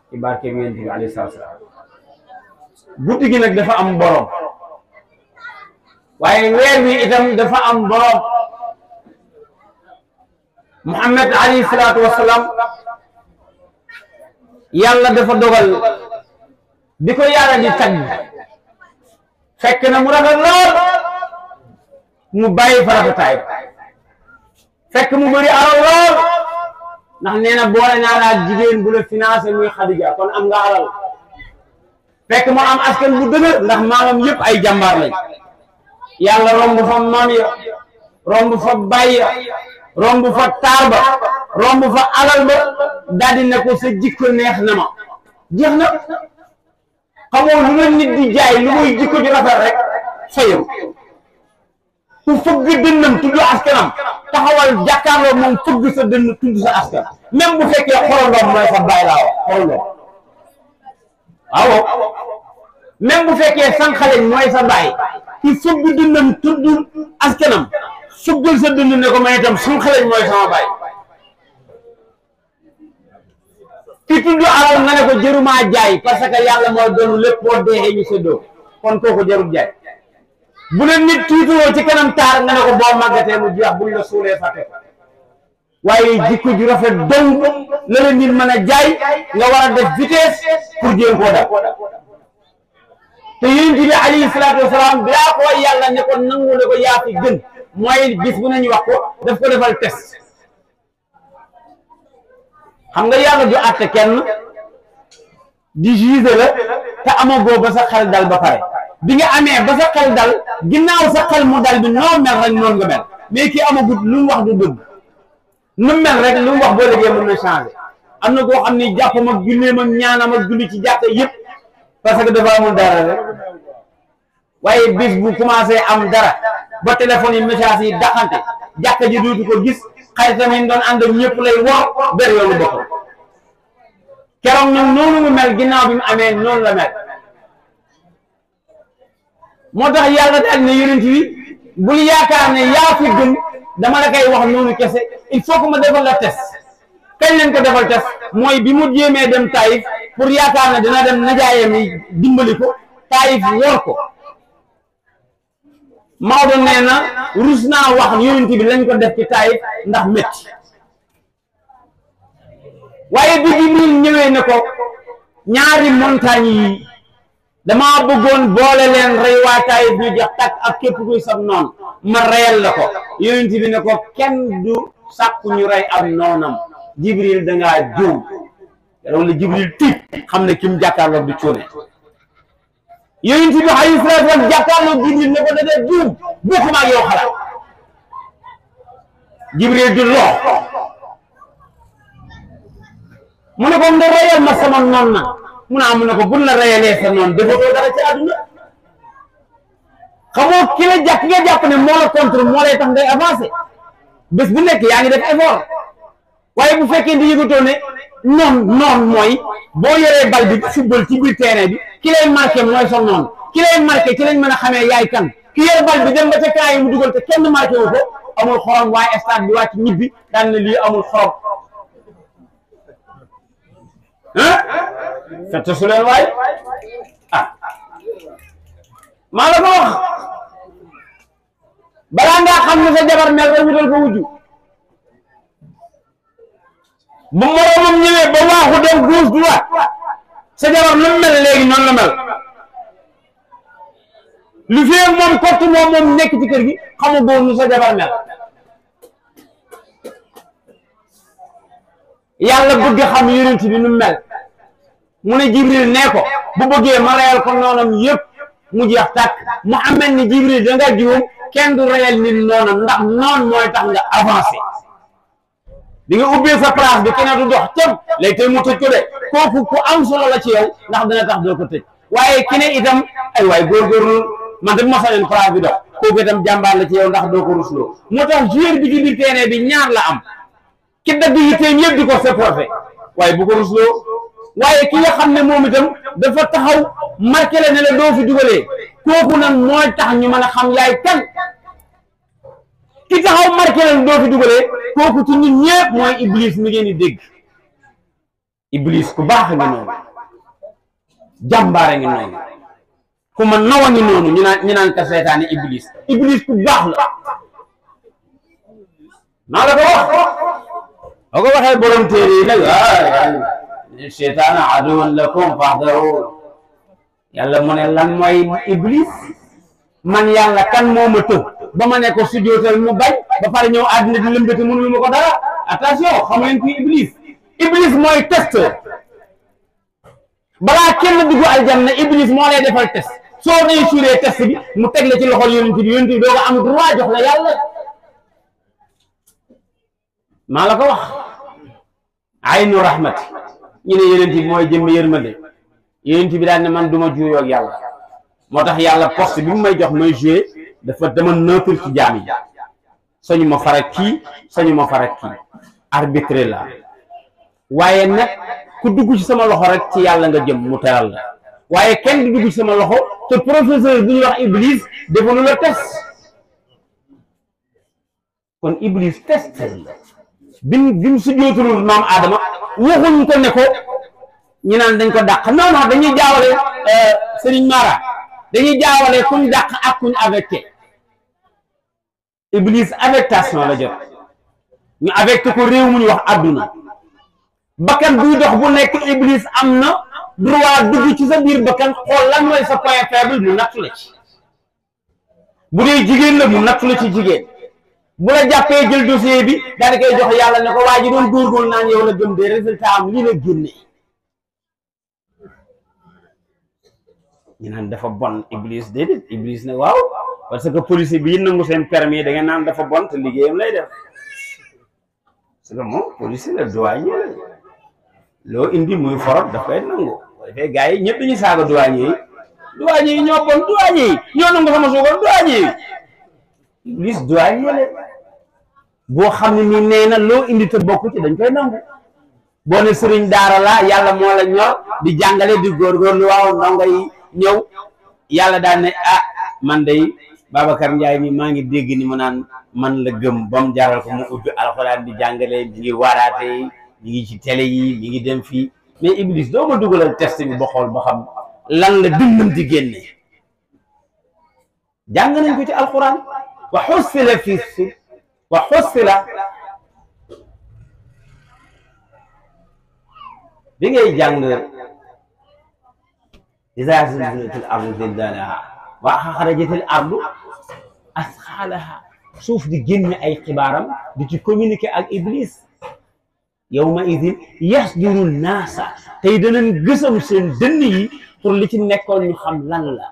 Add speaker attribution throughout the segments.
Speaker 1: ci barke bi Yonent bi alayhi salaam guddi gi nag dafa am borom waaye weer wi itam dafa am borom Muhammad alayhi salaatu wasalaam yàlla dafa dogal bi ko yàlla di tagg fekk na mu rafet lool mu bàyyi fa rafetaay fekk mu bëri alal lool ndax nee na boole naa la ak jigéen bu la financé muy Xadija kon am nga alal fekk mu am askan bu dëgër ndax maamam yëpp ay jàmbaar lañ yàlla romb fa maam ya romb fa baay ya romb fa taar ba romb fa alal ba daldi ne ko sa jikko neex na ma jeex na xamoo lu la nit di jaay lu muy jikko ju rafet rek fayu ku fëgg dënnam tudd askanam taxawal jàkkaarloo moom fëgg sa dënn tudd sa askan même bu fekkee xorondoom mooy sa baay laa wax xorondoom waaw même bu fekkee sànqaleñ mooy sa baay ki fëgg dënnam tudd askanam fëggal sa dënn ne ko may itam sànqaleñ mooy sama baay ki tudd alal nga ne ko jërumaa jaay parce que yàlla moo doon lépp boo deexee ñu séddoo kon kooku jarul jaay bu la nit tuuturoo ci kanam taar nga ne ko boo màggatee mu jeex buñ la suulee fàtte ko waaye jikko ju rafet dong la la nit mën a jaay nga war a def vitesse pour jéem koo def te Yonent bi alayhi salaatu wasalaam daa ko yàlla ne ko nangu ne ko yaa fi gën mooy bis bu nañu wax ko daf ko defal test xam nga yàlla ju àtte kenn di juge la te amagoo ba sa xel dal ba pare bi nga amee ba sa xel dal ginnaaw sa xel mu dal bi noo mel rek noonu nga mel mais kii amagut lu mu wax du dëgg nu mel rek lu mu wax boo léegi mën na changé am na koo xam ni jàppam ak julleem ak ñaanam ak julli ci jàkka yëpp parce que dafa amul dara rek waaye bis bu commencé am dara ba téléphone yi message yi daxante jàkka ji dootu ko gis xaritam yi doon ànd ak ñëpp lay wax ber yoonu boppam keroog nag noonu mu mel ginnaaw bi mu amee noonu la mel moo tax yàlla daal ne Yonent bi bul yaakaar ne yaa fi gën dama la koy wax noonu kese il faut que ma defal la test kañ leen ko defal test mooy bi mu jéemee dem Taïf pour yaakaar ne dina dem najaayam yi dimbali ko Taïf wor ko Maodo nee na rus naa wax Yonent bi lañ ko def ci Taïf ndax métti waaye bi Jibril ñëwee ne ko ñaari montagne yi damaa bëggoon boole leen rey waa Taïf ñu jeex takk ak képp kuy sab noonu ma reyal la ko Yonent bi ne ko kenn du sàkku ñu rey am noonam Jibril dangaa juum wala Jibril tiit xam ne ki mu jàkkaarloo du cuune Yonent bi alayhi salaatu wa salaam jàkkaarloo Jibril ne ko da dee juum bokkuma ak yow xalaat Jibril du lox mu ne ko nga reyal ma sama noon na mu ne ko buñ la reyalee sa noonu defatoo dara ci àdduna xamoo ki la jàpp nga jàpp ne moo la contre moo lay tax ngay avancé bés bu nekk yaa ngi def effort waaye bu fekkee di yëgatoo ne noon mooy boo yoree bal bi football ci biir terrain bi ki lay marqué mooy sa noonu ki lay marqué ci lañ mën a xamee yaay kan ki yor bal bi dem ba ca kaa yi mu dugal te kenn marqué wu ko amul xorom waaye stade bi wàcc ñibbi daan ne lii amul xorom fette su leen waay maa la ko wax balaa ngaa xam ne sa jabar mel rek wutal ko wujju bu moroomam ñëwee ba waaxu dem gauche droite sa jabar lu mel léegi noonu la mel lu fi moom kott moom nekk ci kër gi xamu boo nu sa jabar mel yàlla bëgg xam Yonent bi nu mel mu ne Jibril nee ko bu bëggee ma reyal ko noonam yëpp mu jeex tàkk Muhammad ni Jibril da nga juum kenn du reyal nit noonam ndax noon mooy tax nga avancé di nga ubbee sa place bi kenn du dox cëm léegi tey mu tëj ko de kooku ku am solo la ci yow ndax dina tax doo ko tëj waaye ki ne itam ay waay góorgóorlu man de ma sañoon place bi dox kooku itam jàmbaar la ci yow ndax doo ko rusloo moo tax joueur bi ci biir terrain bi ñaar la am ki dagg yitteem yëpp di ko supporté waaye bu ko rusloo waaye ki nga xam ne moom itam dafa taxaw marqué la ne la doo fi dugalee kooku nag mooy tax ñu mën a xam yaay kan ki taxaw marqué la doo fi dugalee kooku ci nit ñëpp mooy Iblis mi ngeen di dégg iblis ku baax a ngi noonu, jàmbaare ngi noonu, ku ma nawa ngi noonu, ñu naan ka seytaane iblis ku baax la. maa la ko wax boo ko waxee borom téere yi nag seytaane aduwwun lakum fahdharuun. yàlla mu ne lan mooy iblis? man yàlla kan moo ma tëb ba ma ne ko sujjóotal mu bañ ba pare ñëw àddina di lëmbati mënul ma ko dara. attention, xam ngeen kuy iblis mooy testeur. balaa kenn dugg aljanna iblis moo lay defal test. soo réussiree test bi mu teg la ci loxol yonent bi doo ko am droit jox la yàlla. maa la ko wax. aynu rahmati ñu ne yonent bi mooy jëmm yërmande. yonent bi daan ne man du ma juuyoo ak yàlla. moo tax yàlla poste bi mu may jox may joué dafa dama neutre ci jaam yi. sañu ma farak kii sañu ma farak kii. arbitré la. waaye nag ku dugg ci sama loxo rek ci yàlla nga jëm mu teral la. waaye kenn du dugg ci sama loxo te professeur bu ñuy wax iblis defalu la test. kon iblis test la. bi mu sujjóotalul maam Adama waxuñ ko ne ko ñu naan dañ ko dàq non non dañuy jaawale Serigne Mara dañuy jaawale kuñ dàq ak kuñ affecté. iblis affectation la jot ñu affecté ko réew mu ñu wax adduna. bakkan buy dox bu nekk iblis am na droit dugg ci sa biir bakkan xool lan mooy sa point faible mu nattu la ci. bu dee jigéen la mu nattu la ci jigéen. bu la jàppee jël dossier bi daal di koy jox yàlla ne ko waa ji doon góorgóorlu naan yow la gëm de résultat am lii la génne. ñu naan dafa bon iblis déedéet iblis ne waaw parce que policier bii nangu seen permis da ngeen naan dafa bon te liggéeyam lay def. parce que moom policier la douanier la loo indi muy forot daf koy nangu. bu defee gars yi ñëpp dañuy saaga douanier yi ñoo bon douanier yi ñoo nangu sama suukar douanier yi. iblis douanier la boo xam ne nii nee na loo indi te bokku ci dañ koy nangu. boo ne sëriñ daara la yàlla moo la ñor di jàngale di góorgóorlu waaw ndongo yi ñëw yàlla daan ne man day Babacar Ndiaye mi maa ngi dégg ni mu naan man la gëm ba mu jaral ko mu ubbi alxuraan di jàngale mi ngi waaraate mi ngi ci télé yi mi ngi dem fii mais iblis doo ma dugalal test bi ba xool ba xam lan la dundam di génne. jàng nañ ko ci alxuraan wa xussila fi wa xussila bi ngay jàng izaa zulzilatil ardu zilzaalahaa wa axrajatil ardu asqaalahaa suuf di génne ay xibaaram di ci communiquer ak iblis. yawma idin yasduru naasa tey danañ gësam seen dënn yi pour li ci nekkoon ñu xam lan la.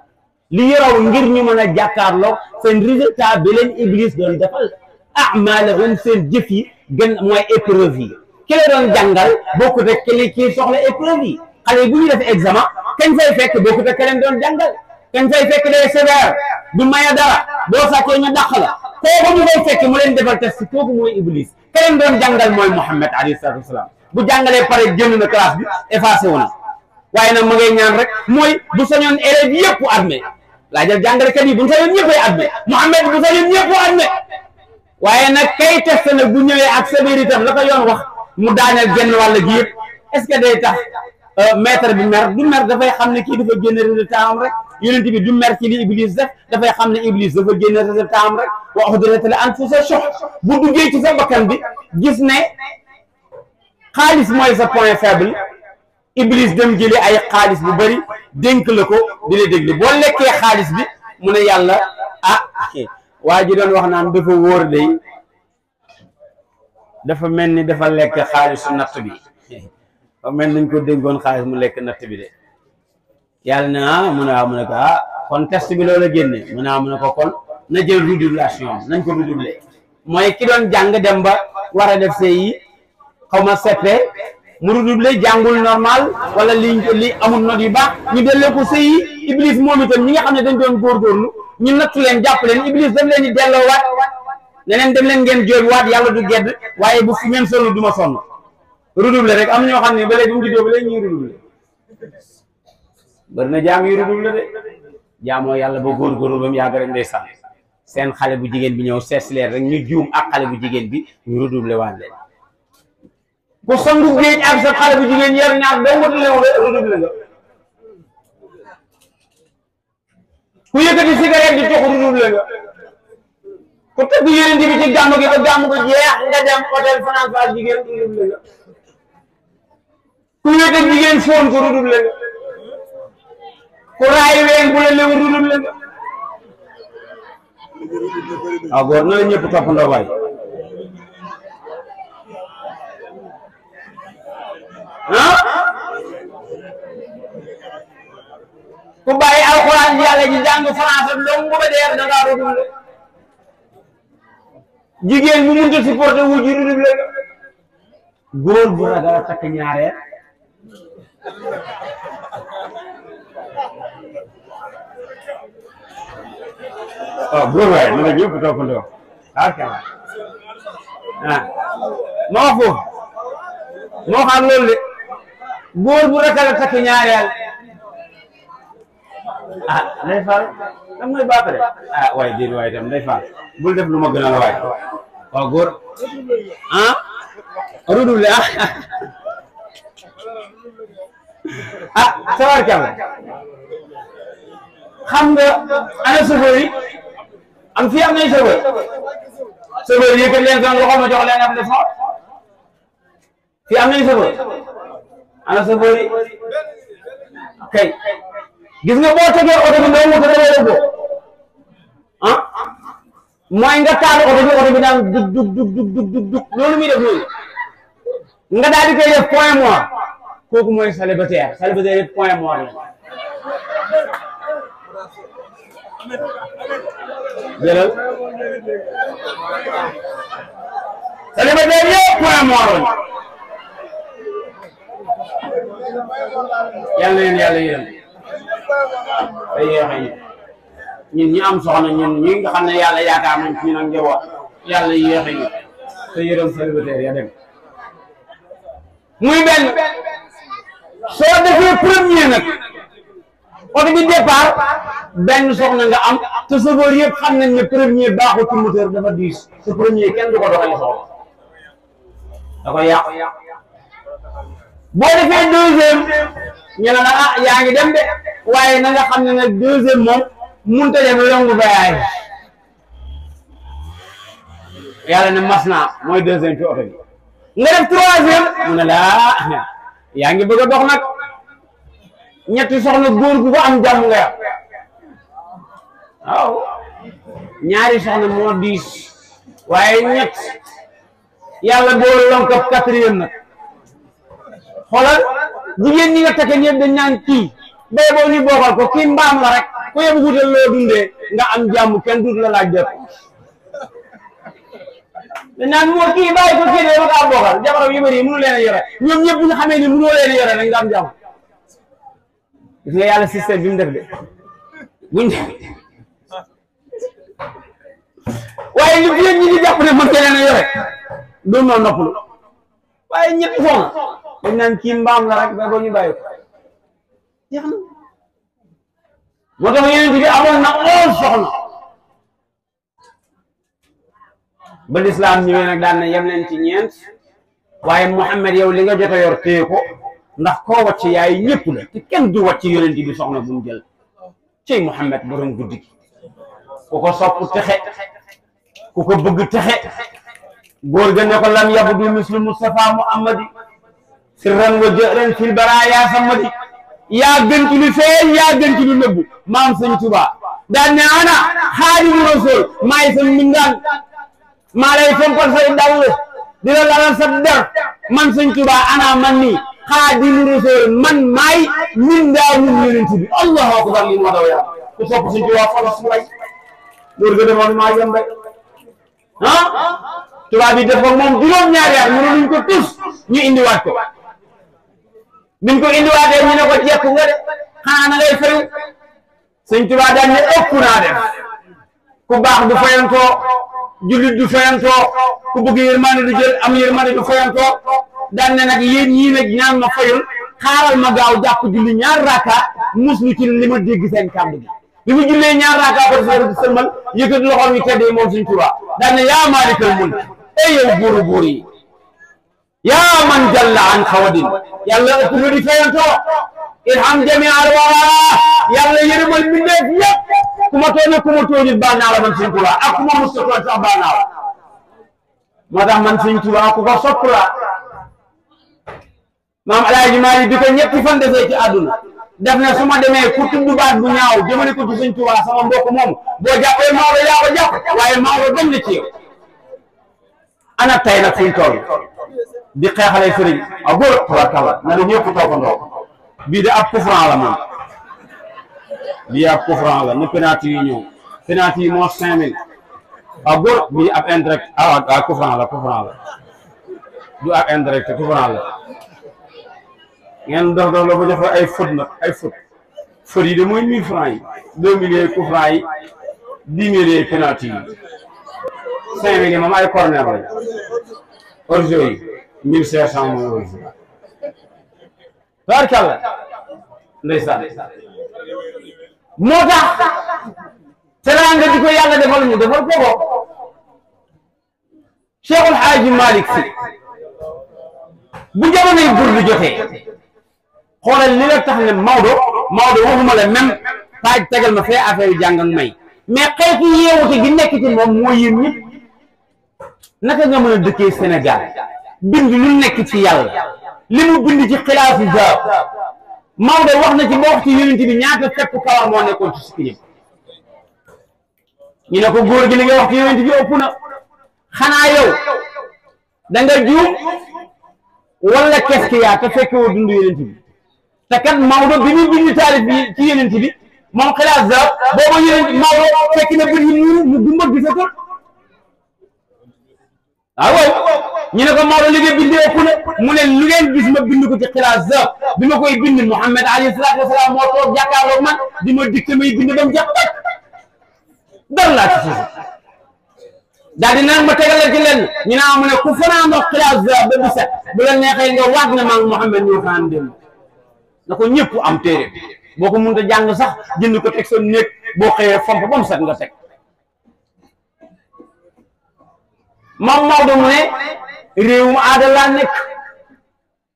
Speaker 1: li yaraw ngir ñu mën a jàkkaarloo seen résultat bi leen iblis doon defal. a'maalahum seen jëf yi gën mooy épreuve yi. ki la doon jàngal bokkut ak kii soxla épreuve yi. xale yi bu ñu def examen kañ fay fekk bokkut ak keneen doon jàngal. kañ fay fekk day sévère du maya dara boo sàccee ñu dàq la. kooku ñu koy fekk mu leen defal test kooku mooy iblis. keneen doon jàngal mooy Muhammad alayhi salaatu wasalaam. bu jàngalee pare génn na classe bi effacé wu na. waaye nag ma ngay ñaan rek mooy bu sañoon élèves yëpp admet. laajal jàngalekat yi bu sañoon ñëppay admet. Muhammad bu sañoon ñëpp admet. waaye nag kay test nag bu ñëwee ak sévérité am la ko yoon wax mu daaneel genn wàll gi yëpp est-ce que day tax maître bi mer du mer dafay xam ne kii dafa génn résultat am rek. yonent bi du mer ci li iblis def dafay xam ne iblis dafa génn résultat am rek. wa uhdiratil anfusu shuh bu duggee ci sa bakkan bi gis ne xaalis mooy sa point faible iblis dem jëli ay xaalis bu bari dénk la ko di la déglu boo lekkee xaalis bi mu ne yàlla waa ji doon wax naan dafa wóor day dafa mel ni dafa lekk xaalisu natt bi dafa mel nañ ko dénkoon xaalis mu lekk natt bi de yàlla ne mu ne mu ne ko kon test bi loola génne mu ne ko kon na jël redoublation nañ ko redoubler mooy ki doon jàng dem ba war a def CI xaw ma CP mu redoubler jàngul normal wala li amul note yu baax ñu delloo ko CI. iblis moom itam ñi nga xam ne dañ doon góorgóorlu ñu nattu leen jàpp leen iblis daf leen di delloo waat ne leen dem leen ngeen jooy waat yàlla du gedd waaye bu fi ngeen sonn du ma sonn redoubler rek am ñoo xam ne ba léegi bu mu juddoo ba léegi ñuy redoubler. bari na jaam yu redoubler de jaamoo yàlla ba góorgóorlu ba mu yàgg rek ndeysaan seen xale bu jigéen bi ñëw seet si leen rek ñu juum ak xale bu jigéen bi ñu redoubler waat leen. ku sangu géej ak sa xale bu jigéen yar ñaar doo nga redoublé nga ku yëkkati cigarette di tox redoublé nga ku tëgg yeneen bi ci gàmm gi ba gàmm ko jeex nga dem hôtel fanaan fa jigéen redoublé nga ku yëkkati jigéen foon ko redoublé nga ku raay ween bu la lew redoublé nga waaw góor na la ñëpp toppandoo waay ah ku bàyyi alxuraan yàlla ji jàng français dong ba dee da ngaa redoublé jigéen bu mënta supporté wu ji redoublé nga góor bu ragal a takk ñaareel waaw góor waaye na la ñëpp toppandoo arkala ma wax foofu moo xam loolu de góor bu ragal a takk ñaareel Ndeye Fall dam mooy baapare waaye déet waaye tam Ndeye Fall bul def lu ma gën a la waay waaw góor redoublé tabarkalla xam nga ana chauffeur yi am fii am nañ chauffeur yi yëkkat leen seen loxo ma jox leen ab leçon fii am nañ chauffeur ana chauffeur yi kay gis nga boo tegee oto bi ndoo mu ko dawee ko mooy nga taal oto bi daan dug dug dug dug dug dug dug loolu muy def loolu nga daal di koy def point mort kooku mooy célibataire yëpp point mort la jëlal célibataire yëpp point mort la yàlla leen yàlla yërëm te yéexe ñun ñi am soxna ñun ñi nga xam ne yàlla yaakaar nañ ci nag njaboot yàlla yéexe ñu te yërëm célibataire ya dem muy benn soo defee premier nag oto bi départ benn soxna nga am te chauffeur yëpp xam nañ ne premier baaxul ci moteur dafa diis te premier kenn du ko doxali soxla da koy yàqu boo defee deuxième ñu ne la yaa ngi dem de waaye na nga xam ne nag deuxième moom mënut a dem longue voyage yàlla ne mas naa mooy deuxième ci oto bi nga def troisième mu ne la yaa ngi bëgg a dox nag ñetti soxna góor gu ko am jàmm nga yàq waaw ñaari soxna moo diis waaye ñett yàlla boo lonkab quatrième nag xoolal jigéen ñi nga tekkee ñëpp dañ naan kii bay boo ñu bokkal ko kii mbaam la rek ku yóbbu wutal loo dundee nga am jàmm kenn dut la laaj def dañ naan moo kii bàyyi ko kii de ba kaa bokkal jabaram yu bëri mënu leen a yore ñoom ñëpp ñu xamee ni mënoo leen a yore rek nga am jàmm gis nga yàlla système bi mu def de buñ waaye li fi ñi di jàpp ne mën leen a yore doon noo noppalu waaye ñetti soxna dañ naan kii mbaam la rek ba ñu bàyyi ko jeex na moo tax yeneen bi amoon na 11 soxna ba lislaam ñëwee nag daan na yem leen ci ñeent waaye Muhammad yow li nga jot a yor téye ko ndax koo wàcc yaay ñëpp la te kenn du wàcc yonent bi soxna bu mu jël cey Muhammad borom guddi gi ku ko sopp texe ku ko bëgg texe góor ga ne ko lam yabudu mislu Mustafa Muhammadi sirran wa jëran fil baraaya samadi yaa gën ci lu feeñ yaa gën ci lu nëbbu maam Sëñ Tuubaa daan ne ana Xaadimu Rasuul maay sa mbindaan maa lay fompal say dawle di la lalal sa der man Sëñ Tuubaa ana man nii Xaadimu Rasuul man maay mbindaanu yonent bi allahu akbar li moo daw yaa ku sopp Sëñ Tuubaa fa su lay góor ga demoon maa yombe tubaab bi def ko moom juróom-ñaari at mënuñ ko tus ñu indiwaat ko biñ ko indiwaatee ñu ne ko jekku nga de xanaa na ngay fayu Sëñ Tuubaa daan ne ëpp naa def ku baax du fayantoo jullit du fayantoo ku bëgg yërmande du jël am yërmande du fayantoo daan ne nag yéen ñii nag ñaan ma fayul xaaral ma gaaw jàpp julli ñaar raaka muslu ci li ma dégg seen kàddu gi bi mu jullee ñaar raaka ko di sëlmal yëkkat loxoom yi tedd yi moom Sëñ Tuubaa daan ne yaa maalikal mulk ey yow buuru buur yi yaa man jalla an xawadin yàlla ëpp nga di fayantoo irham jami al wara yàlla yërëmal mbindeef yëpp ku ma tooñ ku ma tooñit baal naa la man Sëñ Tuubaa ak ku ma musta tooñ sax baal naa la moo tax man Sëñ Tuubaa ku ko sopp la maam Alaaji Maalik bi ko ñetti fan defee ci àdduna def na su ma demee ku tudd baat bu ñaaw jëmale ko ci Sëñ Tuubaa sama mbokk moom boo jàppee Maodo yaa ko jàpp waaye Maodo bañ na ci yow ana tey nag fuñ toll di xeexale sëriñ a góor tabarkalla na la ñëpp toppandoo bii de ab coup franc la moom bii ab coup franc la ni penalty yi ñëw penalty yi moo 5000 a góor bii ab indirect coup franc la du ab indirect coup franc la ngeen dox dox la ba jox ay faute nag ay faute yi de mooy 1000 francs yi 2000 yi coup franc yi 10 000 yi penalty yi 5000 yi moom ay corner la orjo yi 1500 mooy orjo barkalla ndeysaan moo tax teraanga di ko yàlla defal ñu defal ko ko Cheikhul Haaji Malick Sy bu jamonoy burdu jotee xoolal li la tax ne Maodo waxuma la même page tegal ma fee affaire yu jàng ak may mais xeetu yeewute gi nekk ci moom moo yéen ñëpp naka nga mën a dëkkee Sénégal bind lu nekk ci yàlla li mu bind ci xilaafu zaab Maodo wax na ci boo wax ci yonent bi ñaata fepp kawar moo nekkoon ci sikkiñam ñu ne ko góor gi li nga wax ci yonent bi ëpp na xanaa yow da nga juum wala qu'est-ce qu'il y a te fekkewoo dund yonent bi te kat Maodo bi ñu bind taalif bi ci yonent bi moom xilaaf zaab booba yonent Maodo fekk na bët yi mu gumba gisatul waaw ñu ne ko Maodo li nga bindee ëpp na mu ne lu ngeen gis ma bind ko ci xilaaf zaab bi ma koy bind Muhammad alayhi salaatu wasalaam moo toog jàkkaarloog man di ma dikk may bind ba mu jeex teg dara laa ci suuf daal di naan ma tegalal ci lenn ñu naan mu ne ku fanaanoo xilaaf zaab ba bu set bu la neexee nga waat na maa ngi Muhammad ñoo fanaan dem na ko ñëpp am téere boo ko mënut a jàng sax jënd ko teg sa néeg boo xëyee fomp ba mu set nga teg moom Maodo mu ne réewum aada laa nekk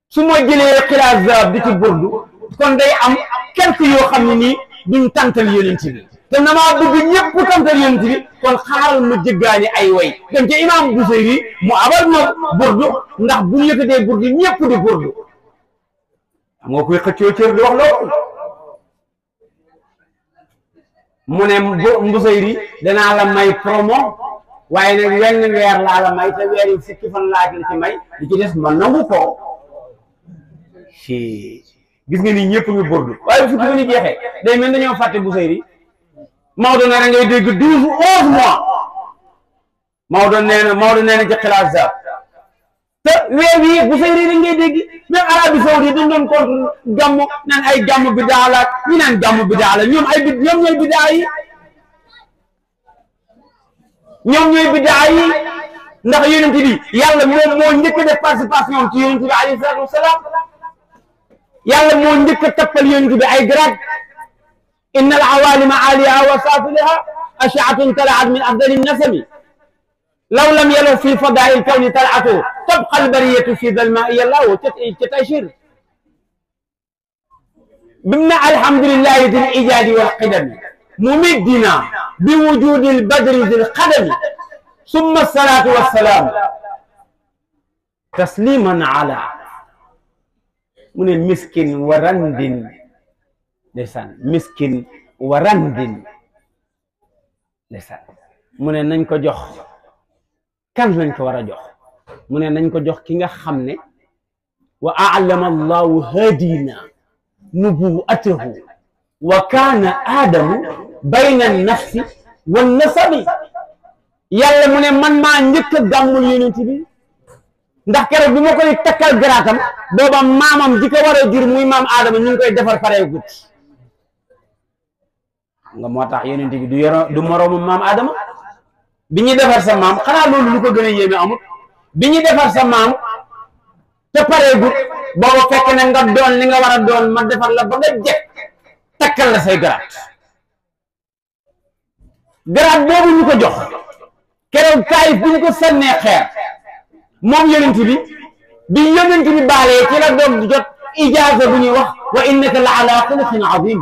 Speaker 1: su ma jëlee xilaaf zaab di ci burdu kon day am quelque yoo xam ne nii duñ tantal yonent bi te namaa bëgg ñëpp tantal yonent bi kon xaaral ma jëggaani ay way dem ca imam Busayri mu abal ma burdu ndax bu ñu yëkkatee burdu ñëpp di burdu xam nga koy xëccoo cër di wax loolu mu ne Busayri danaa la may promo waaye nag wenn weer laa la may te weer yi fukki fan laa ci may li ci des ma nangu ko gis nga ni ñëpp ñu burdu waaye fukki fan yi jeexee day mel dañoo fàtte Busayri Maodo nee na ngay dégg 12 11 mois Maodo nee na ci xilaaf zaab te weer yi Busayri da ngay dégg même Arabie Saoudite dañ doon contre gàmmu naan ay gàmmu bidaa la ñu naan gàmmu bidaa la ñoom ñooy bidaa yi ndax yonent bi yàlla moom moo njëkk a def participation ci yonent bi alayhi salaatu wasalaam yàlla moo njëkk a tappal yonent bi ay grade inna al awalima aliha wa safiliha ashaatun talaat min afdali nasami law lam yalo fi fadaai lkawni talaatu tabqa albariyatu fi dalma yallahu ca tashir bimna alhamdulillahi dil ijadi wal qidami mumiddina bi wujudi lbadri dil qadami summa salatu wassalam tasliman ala mu ne miskin wa randin ndeysaan miskin wa randin ndeysaan mu ne nañ ko jox kan lañ ko war a jox mu ne nañ ko jox ki nga xam ne wa a'lama allahu hadina nubuwatahu wa kaana aadamu bayna nafsi wa nasabi yàlla mu ne man maa njëkk a gàmmul yonent bi ndax keroog bi ma koy takkal garaatam booba maamam di ko war a jur muy maam aadama ñu ngi koy defar pare gut nga moo tax yonent bi du moroomu maam aadama bi ñuy defar sa maam xanaa loolu lu ko gën a yéeme amut bi ñuy defar sa maam te pareegut booba fekk ne nga doon li nga war a doon ma defar la ba nga jekk takkal la say garaat boobu ñu ko jox keroog Taayif bu ñu ko sànnee xeer moom yonent bi bi yonent bi baalee ci la doog di jot ijaaza bu ñuy wax wa innaka la ala xuluqin azim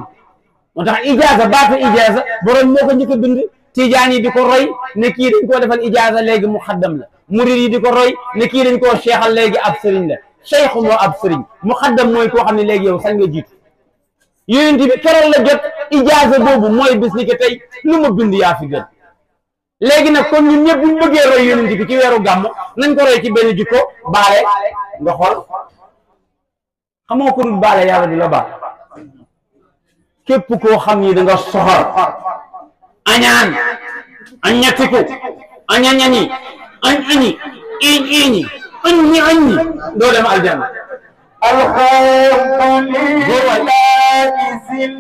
Speaker 1: moo tax ijaaza baatu ijaaza borom moo ko njëkk a bind tijaan yi di ko roy ne kii dañ koo defal ijaaza léegi mu xaddam la murid yi di ko roy ne kii dañ koo seexal léegi ab sëriñ la cheikhu moo ab sëriñ mu xaddam mooy koo xam ne léegi yow sañ nga jiitu yonent bi keroog la jot ijaaza boobu mooy bis ni que tey lu ma bind yaa fi gën léegi nag kon ñun ñëpp bu ñu bëggee roy yonent bi ci weeru gàmm nañ ko roy ci benn jikko baale nga xool xamoo ko dul baale yàlla di la baal képp koo xam ni da nga soxor añaan aññatiku añañañi añi iñi aññi doo dem aljanna
Speaker 2: alhamdulillahi zil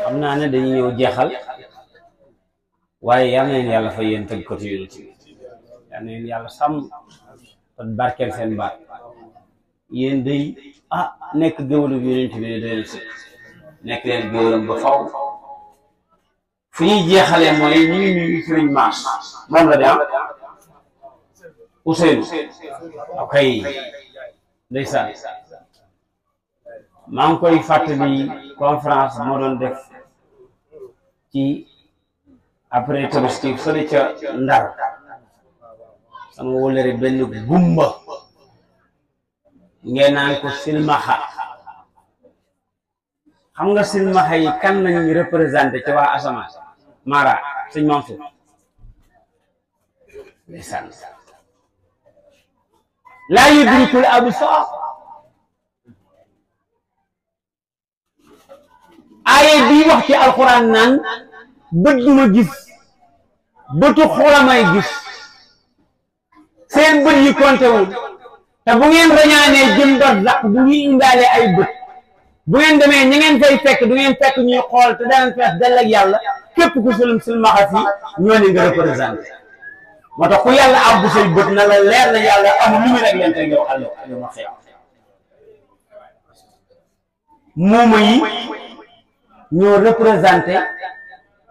Speaker 1: xam naa ne dañuy ñëw jeexal waaye yal na leen yàlla fa yéen tëgg ko ci yonent bi yal na leen yàlla sàmm te barkeel seen baat yéen day nekk géwëlu yonent bi ne doy na si nekk leen géwëlam ba faw fu ñuy jeexalee mooy ñu ngi nuyu Sëriñ Maas moom la de Ousseynou ok ndeysaan maa ngi koy fàttali conférence moo doon def ci après Tabaski fële ca Ndar sama wóllare benn gumba ngeen naan ko silmaxa xam nga silmaxa yi kan lañuy représenté ci waa asamaan Mara sëñ Mansour ndeysaan laa yudrikul absar aaye bii wax ci alxuraan naan bët du ma gis bëtu xolamay gis seen bët yi konte wul te bu ngeen rañaanee jëm barzaq du ñuy indaale ay bët bu ngeen demee ñi ngeen fay fekk du ngeen fekk ñuy xool te danañ fees dell ak yàlla képp ku sulum silmaxa fi ñoo ni nga représenté moo tax ku yàlla abbu say bët na la leer na yàlla amul lu mu rek leen teg yow allo ma xew mooma yi ñoo représenté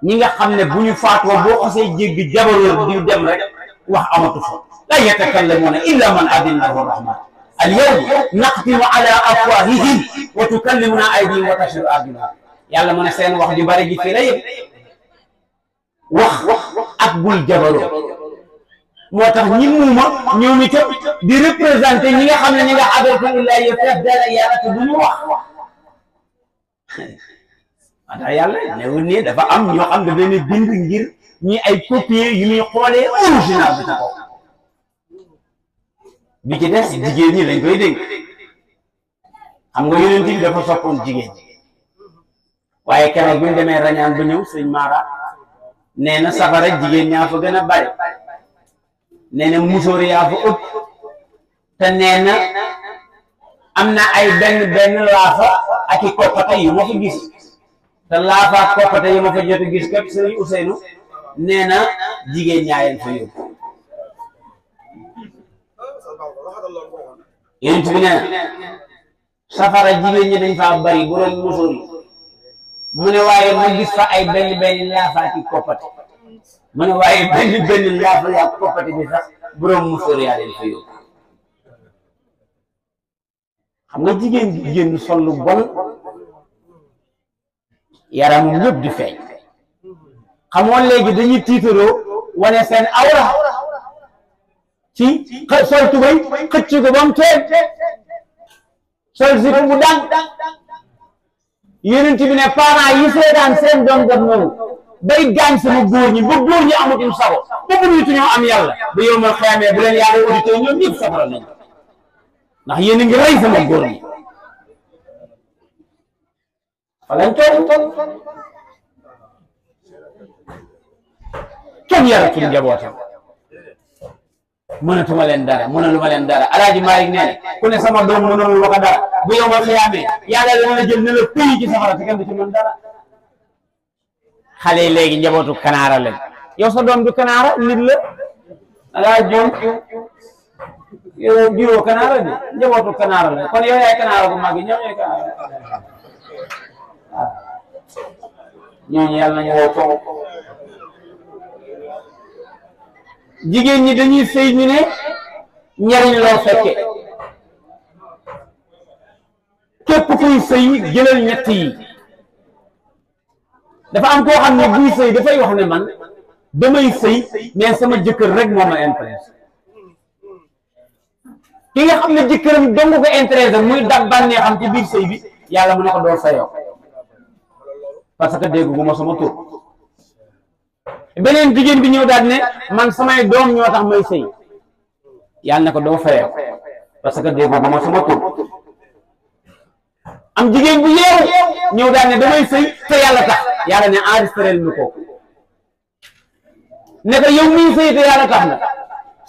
Speaker 1: ñi nga xam ne bu ñu faatoo boo xasee jéggi jabaroor di dem rek wax amatu fa la yatakallamuuna illa man adina lahu rahman al yawma naqtimu ala afwahihim wa tukallimuna aydihim wa tashhadu arjuluhum yàlla mu ne seen wax ju bari ji fii la yëpp wax ak bul jabaroor moo tax ñi muuma ñoom itam di représenté ñi nga xam ne ñi nga adartu illaa yo fees dara yàlla te duñu wax ata yàlla newul nii dafa am ñoo xam ne dañuy bind ngir ñi ay copier yu ñuy xoolee original bi taxaw bi ci des jigéen ñi lañ koy dégg xam nga yonent bi dafa soppoon jigéen ñi waaye keroog bi ñu demee rañaan ba ñëw sëñ Mara nee na safara jigéen ñaa fa gën a bari nee na musóor yaa fa ëpp te nee na am na ay benn laafa ak i koppate yu ma fa gis te laafa ak koppate yu ma fa jot a gis kat sëriñ Ousseynou nee na jigéen ñaayeen fa yóbbu yonent bi nee safara jigéen ñi dañ faa bari borom musóor yi mu ne waaye ma gis fa ay benn laafaati koppati mu ne waaye benn laafa yaa koppati bi sax borom musóor yaa leen fa yóbbu xam nga jigéen bi génn sol lu bon yaramam yëpp di feeñ xamoon léegi dañuy tiitaroo wane seen awra ci sol tubay xëcc ko ba mu teen sol si bu daan yonent bi ne parents yi seetaan seen doom def noonu bay gaañ sama góor ñi ba góor ñi amatul sago ba mënuñu ñoo am yàlla ba yow ma xeamee bu leen yàlla audité ñoom ñëpp safara nañ ndax yéen a ngi rey sama góor ñi fa lañ toog kenn yaratul njabootam mënatuma leen dara mënaluma leen dara Alaaji Maalik nee na ku ne sama doom mënalul ma ko dara bu yow ma xiyaamee yàlla dana la jël ne la pëy ci safara te kenn du ci mën dara xale yi léegi njabootu kanaara lañ yow sa doom du kanaara nit la dangaa joom yow juróo kanaara bi njabootu kanaara la kon yow yaay kanaara bu mag yi ñoom ñooy kanaara waaw ñooñu yàlla nañu woo toog jigéen ñi dañuy sëy ñu ne njariñ loo fekke képp kuy sëy jëlal ñett yi dafa am koo xam ne buy sëy dafay wax ne man damay sëy mais sama jëkkër rek moo ma intéressé ki nga xam ne jëkkëram dong ko intéressé muy dab bànnee xam ci biir sëy bi yàlla mu ne ko doo sayoo parce que dégg gu ma sama tur beneen jigéen bi ñëw daal ne man samay doom ñoo tax may sëy yàlla ne ko doo fayoo parce que dégg gu ma sama tur am jigéen bu yeewu ñëw daal ne damay sëy te yàlla tax yàlla ne enregistré mi ko ne ko yow mii sëy te yàlla tax na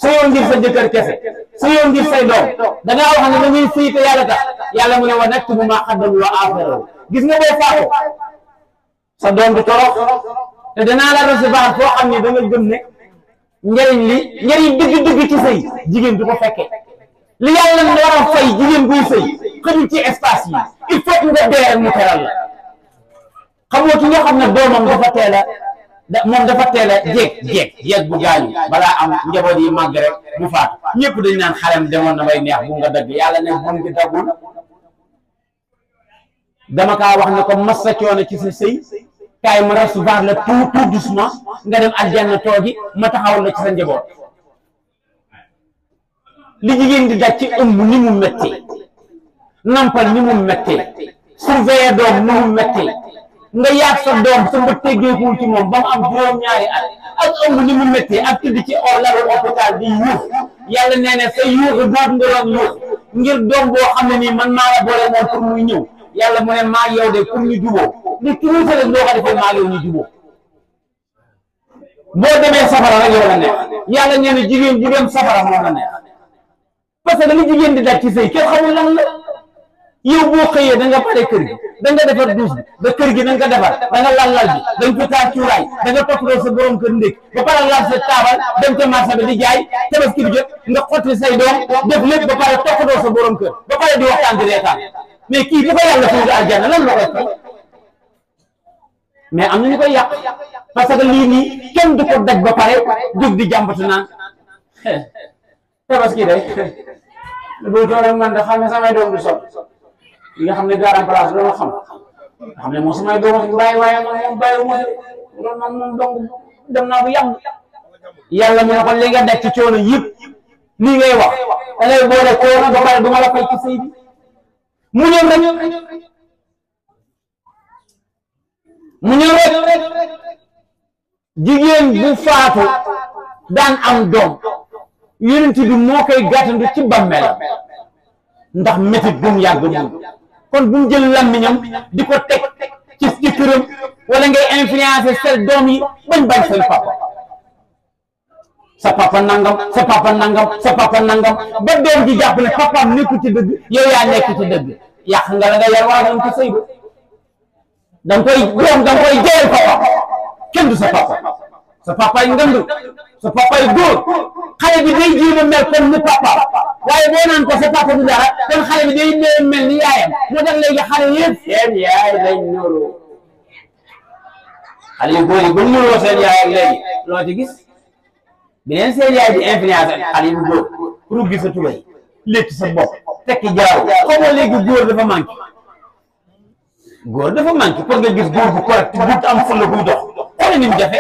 Speaker 1: sëyoon ngir sa jëkkër kese sëyoon ngir say doom da ngaa wax ne da ngay sëy te yàlla tax yàlla mu ne wa naktubu maa qaddamu wa aaxarahu gis nga boo faatoo sa doom du torox te danaa la recevoir foo xam ne da nga gëm ne njëriñ dëgg-dëgg ci sëy jigéen du ko fekkee li yàlla na war a fay jigéen buy sëy xëjul ci espace yi il faut que nga dee mu teral la xamoo ki nga xam ne doomam dafa teel a moom dafa teel a jeeg bu gaañu balaa am njaboot yi màgg rek mu faatu ñëpp dañ naan xarem demoon na may neex bu nga dagg yàlla ne bun gi daggul dama kaa wax ne ko massa coono ci sa sëy kaay ma recevoir la tout doucement nga dem aljanna toogi ma taxawal la ci sa njaboot li jigéen di daj ci ëmb ni mu méttee nampal ni mu méttee surveiller doom ni mu méttee nga yaat sa doom sa mbët teggeekuwul ci moom ba mu am juróom-ñaari at ak ëmb ni mu méttee ak tëdd ci lalu hôpital di yuux yàlla nee ne sa yuuxu boobu nga doon yuux ngir doom boo xam ne nii man maa la boole moom pour muy ñëw yàlla mu ne maa yow de pour ñu juboo li tuuti rek loo ko defee maa yow ñu juboo boo demee safara rek yow la neex yàlla nee na jigéen ju dem safara moom la neex parce que li jigéen di daj ci sëy kenn xamul lan la yow boo xëyee da nga pare kër gi da nga defar douche bi ba kër gi da nga defar da nga lal bi da nga ko taal cuuraay da nga toppatoo sa borom kër ndékk ba pare lal sa taabal dem ca marché bi di jaay tabaski bi jot nga xotti say doom def lépp ba pare toppatoo sa borom kër ba pare di waxtaan di reetaan mais kii bu ko yàlla suñu aljanna lan la koy fay mais am na ñu koy yàq parce que lii nii kenn du ko daj ba pare jóg di jàmbatu naan tabaski day bu toog rek man da xam ne samay doom du sol yi nga xam ne garan place dama xam nga xam ne moom samay doom bàyyi waaye man moom bàyyi ma loolu man moom dong dem naa bu yàgg yàlla mu ne ko li nga daj ci coono yëpp lii ngay wax da ngay boole coono ba pare du ma la fay ci sëy bi mu ñëw rek jigéen bu faatu daan am doom yonent bi moo koy gàttandu ci bàmmeelam ndax métit bu mu yàgg moom kon bu mu jël làmmiñam di ko teg ci këram wala ngay influencer seen doom yi bañ seen papa sa papa nangam sa papa nangam sa papa nangam ba doom ji jàpp ne papaam nekku ci dëgg yow yaa nekk ci dëgg yàq nga la nga yar waa doon ko sëy ba da nga koy jeyal papa kenn du sa papa sa papa yi ngënd sa papa yi góor xale bi day jéem a mel comme ni papa waaye boo naan ko sa papa du dara kon xale bi day mel ni yaayam moo tax léegi xale yëpp seen yaay lañ ñoroo xale yu góor yi ba ñoroo seen yaay ak léegi loo ci gis bi leen seen yaay di influence xale yu góor pour gis sa tubay létt sa bopp tekki jaaw xamoo léegi góor dafa manqué pour nga gis góor bu correct bu am fulla buy dox xoolal ni mu jafe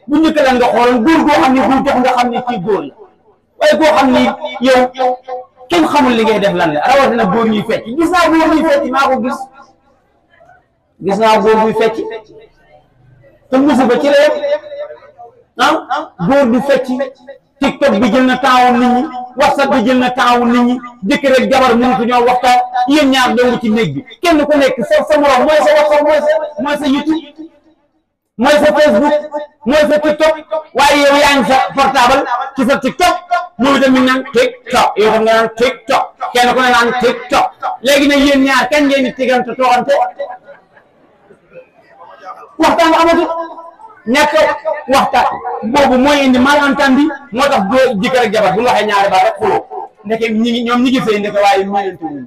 Speaker 1: bu njëkk la nga xooloon góor goo xam ne buy dox nga xam ne kii góor la waaye koo xam ni yow kenn xamul li ngay def lan la rawatina góor ñuy fecc gis naa góor ñuy fecc maa ko gis naa góor ñuy fecc te musiba ci réew góor du fecc TikTok bi jël na temps nit ñi WhatsApp bi jël na temps nit ñi jëkk rek jabar mënatu ñoo waxtaan yéen ñaar dong ci néeg bi kenn ku nekk sa morom mooy sa WhatsApp mooy sa YouTube mooy sa Facebook mooy sa TikTok waaye yow yaa ngi sa portable ci sa TikTok moom itam mi ngi naan TikTok yow tam nga naan TikTok kenn ku ne naan TikTok léegi nag yéen ñaar kañ ngeen di tigante tooxante waxtaan amatu ñàkk waxtaan boobu mooy indi malentendu moo tax doo jëkkër ak jabar bu ñu waxee ñaari baat rek xuloo ndeke ñoom ñi ngi sëy ndeke waaye miinante wuñ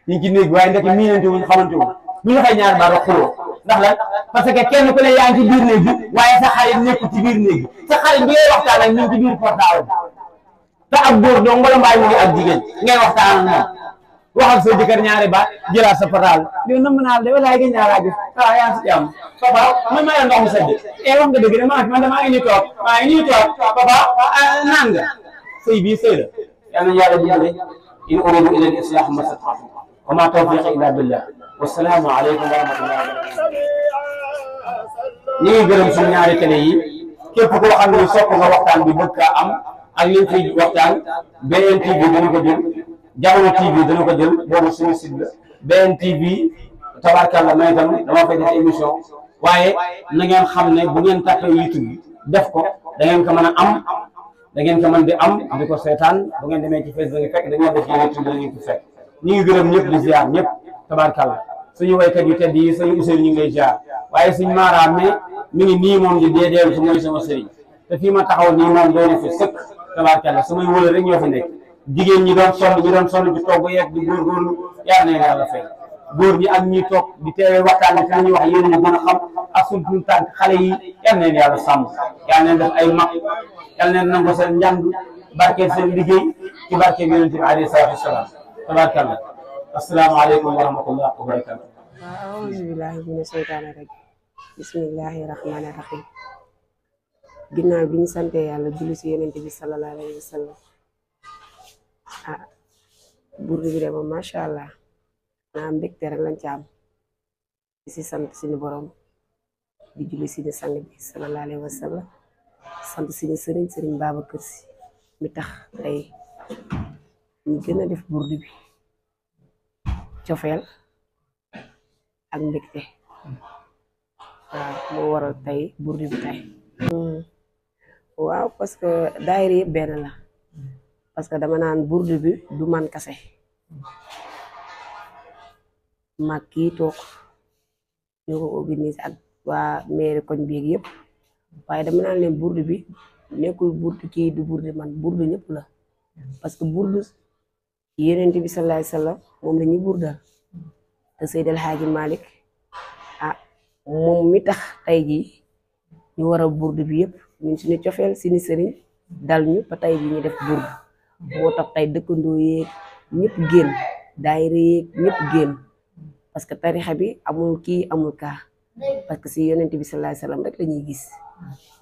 Speaker 1: ñu ngi ci néeg waaye ndeke miinante wuñ xamante wuñ bu ñu waxee ñaari baat rek xuloo ndax lan parce que kenn ku ne yaa ngi ci biir néeg bi waaye sa xarit nekku ci biir néeg bi sa xarit bi ngay waxtaan ak ñu ngi ci biir portable te ak góor doo wala mbaay mu ngi ak jigéen ngay waxtaan ak moom waxal sa jëkkër ñaari baat jëlaat sa portable yow nam naa de walaay gën ñaar rajo yaa ngi si jàmm papa man maa ndox mu sedd wax nga dëgg de man damaa ngi nii toog papa naan nga sëy bii sëy la yal nañu yàlla dimbale in uridu illa al-islah ma stata'tu wa ma tawfiqi illa billah wassalaamu aleykum wa rahmatullahi wa barakatuh ñu ngi gërëm suñu ñaari télé yi képp koo xam ne sopp nga waxtaan bi bëgg kaa am ak liñ fi waxtaan BN TV dana ko jël Jamono TV dana ko jël boobu suñu site la BN TV tabarkàlla may itam dama fay def émission waaye na ngeen xam ne bu ngeen tàppee YouTube bi def ko da ngeen ko mën a am da ngeen ko mën di am di ko seetaan bu ngeen demee ci Facebook nga fekk da ngeen def ci YouTube da ngeen ko fekk ñu ngi gërëm ñëpp di ziar ñëpp tabarkàlla suñu waykat yu tedd yi suñu Ousseynou ñu ngi lay ziar waaye suñu maaraam mi ngi nii moom di deedeelu su mooy sama sëriñ te fii ma taxaw nii moom doon fi sëkk tabarkàlla samay wóor rek ñoo fi nekk jigéen ñi doon sonn ci togg yeeg di góorgóorlu yal na yàlla fay góor ñi ak ñi toog di teewee waxtaan bi fi ñuy wax yéen ñu gën a xam ak suñu tànk xale yi yal na yàlla sàmm yal na def ay mag yal na nangu seen njàng barkeel seen liggéey ci barkeel yonent bi alayhi salaatu wasalaam tabarkàlla asalaamaaleykum wa rahmatullah wa barakatu
Speaker 3: a'uuzu billahi mina shaytaani rajiim bismillahi rahmaani rahiim ginnaaw bi ñu sante yàlla julli si yonent bi sallallahu alayhi wa sallam burdu bi de moom macha allah naa mbégte rek lañ ci am di si sant suñu borom di julli suñu sang bi sallallahu alayhi wa sallam sant suñu sëriñ Babacar Si mi tax tey ñu gën a def burdu bi cofeel ak mbégte waaw moo waral tey burdu bi tey waaw parce que daayira yëpp benn la parce que dama naan burdu bi du man kase mag kii toog ñoo ko organiser ak waa mairie koñ bi yëpp waaye dama naan leen burdu bi nekkul burdu kii du burdu man burdu ñëpp la parce que burdu Yonent bi sallallahu alayhi wasallam moom la ñuy burdal te Seydil Hadji Malick moom mi tax tey jii ñu war a burdu bi yëpp ñun suñu cofeel suñu sëriñ dal ñu ba tey jii ñu def burdu moo tax tey dëkkandoo yeeg ñëpp génn daayira yeeg ñëpp génn parce que tarixa bi amul kii amul kaa parce que si Yonent bi sallallahu alayhi wasallam rek la ñuy gis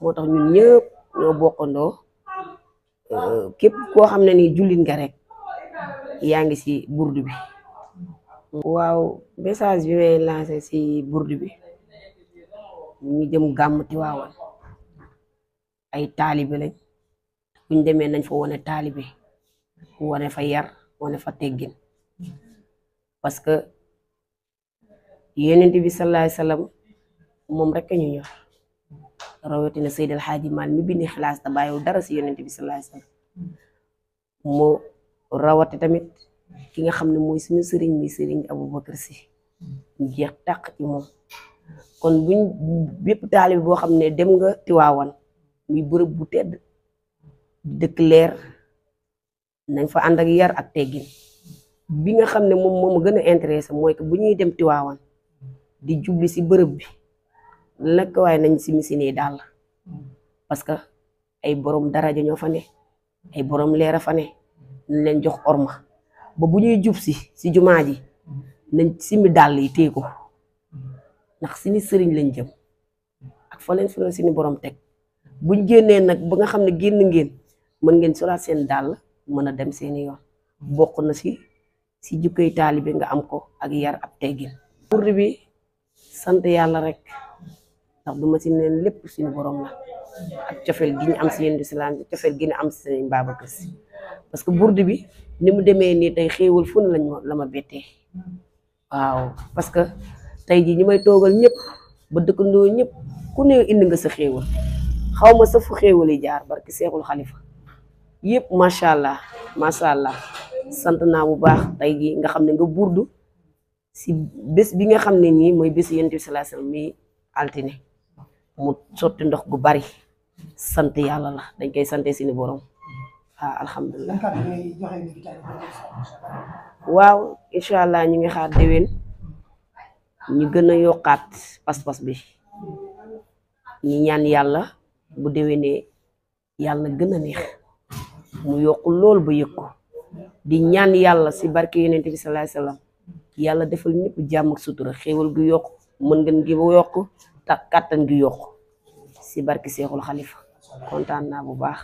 Speaker 3: moo tax ñun ñëpp ñoo bokkandoo képp koo xam ne ni jullit nga rek yaa ngi si burdu bi. waaw message bi may lancé si burdu bi ñu jëm gàmm Tiwaawan ay taalibe lañ buñ demee nañ fa wone taalibe wane fa yar wane fa teggin parce que Yonent bi sallallahu alayhi wasallam moom rek ñu ñor rawatina Seydil Hadji Malick mi bind Xilaas te bàyyiwul dara si Yonent bi sallallahu alayhi wasallam moo rawati tamit ki nga xam ne mooy suñu sëriñ mi sëriñ Aboubacar Si ñu jeex tàq ci moom kon buñ bépp taalibe boo xam ne dem nga Tiwaawan muy bërëb bu tedd dëkk leer nañ fa ànd ak yar ak teggin bi nga xam ne moom a gën a intéressé mooy que bu ñuy dem Tiwaawan di jubli si bërëb bi lekk waaye nañ si misini daal parce que ay borom daraja ñoo fa ne ay borom leer a fa ne nañ leen jox orma ba bu ñuy jub si jumaa ji nañ simi dàll yi téye ko ndax suñu sëriñ lañ jëm ak fa leen fi suñu borom teg buñ génnee nag ba nga xam ne génn ngeen mën ngeen solaat seen dàll mën a dem seeni yoon bokk na si jukkoy taalibe nga am ko ak yar ab teggin burdi bi sant yàlla rek ndax du ma si neen lépp suñu borom la ak cofeel gi ñu am si yéen islam cofeel gi ñu am si seen Babacar Si parce que burdi bi ni mu demee nii tey xéewal fu ne la ma bettee waaw parce que tey jii ñi may toogal ñëpp ba dëkkandoo ñëpp ku ne indi nga sa xéewal xaw ma sa fu xéewal yi jaar barki Seexul Xalifa yëpp macha allah sant naa bu baax tey jii nga xam ne nga burdu si bés bi nga xam ne nii mooy bés Yonent bi sallallahu alayhi wasallam mi altine mu sotti ndox gu bari sant yàlla la dañ koy sante suñu borom alhamdulilah waaw incha allah ñu ngi xaar déwén ñu gën a yokkaat pas-pas bi ñu ñaan yàlla bu déwénee yàlla gën a neex mu yokku lool ba yëg ko di ñaan yàlla si barke Yonent bi sallallahu alayhi wasallam yàlla defal ñëpp jàmm ak sutura xéewal gu yokk mën ngeen gi yokk ta kàttan gi yokk si barke Seexul Xalifa kontaan naa bu baax